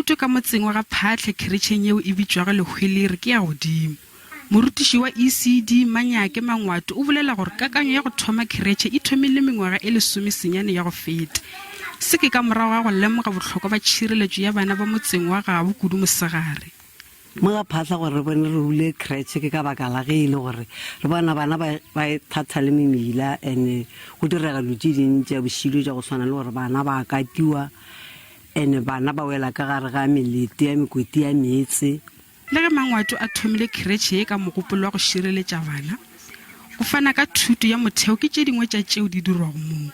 Thuto ka motseng wa ga Phahle kheretšheng yeo e bitšwago Lehwelere ke ya godimo. Morutiši wa ECD Manyake Mangwato o bolela gore kakanyo ya go thoma kheretšhe e thomile mengwaga e lesomesenyane ya go feta. Se ke ka morago ga go lemoga bohlokwa ba tšhireletšo ya bana ba motseng wa gabo kudu mosegare. Mo ga Phaahla gore re bone re bule creche ke ka baka la ge e le gore re bona bana ba ba thatha le memila and go direga dilo tše ding tša bošilo tša go swana le gore bana ba katiwa and bana ba wela ka gare ga melete ya mekoti ya meetse. Le ge Mangwato a thomile khretšhe ye ka mogopolo wa go šireletša bana, go fana ka thuto ya motheo ke tše dingwe tša tšeo di dirwago moo.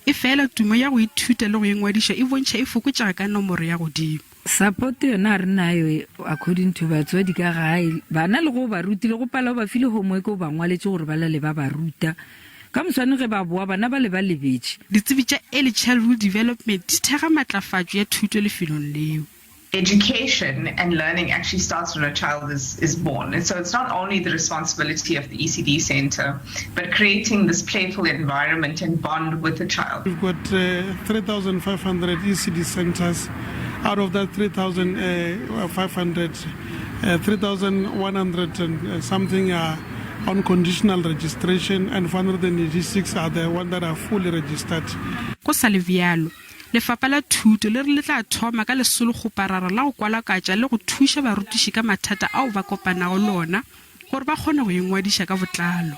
Efela tumo ya go ithuta le go ingwadiša e bontšha e fokotšega ka nomoro ya godimo. Support yona ga re nayo according to batswadi ka gae. Bana le go o ba rutile, go pala o ba file homework o ba ngwaletše gore ba lale ba ba ruta. Ka moswane ge ba boa bana bale ba lebetše. Ditsebi tša Early Childhood Development di thekga matlafatšo ya thuto lefelong leo. Education and learning actually starts when a child is, is born. And so it's not only the responsibility of the ECD center, but creating this playful environment and bond with the child. We've got uh, 3,500 ECD centers. Out of that 3,500, uh, 3,100 and uh, something are on conditional registration and 486 are the one that are fully registered. Go sa le bjalo, Lefapha la Thuto le re le tla thoma ka lesolokgoparara la go kwalakatša le go thuša barutiši ka mathata ao ba kopanago le ona gore ba kgone go ingwadiša ka botlalo.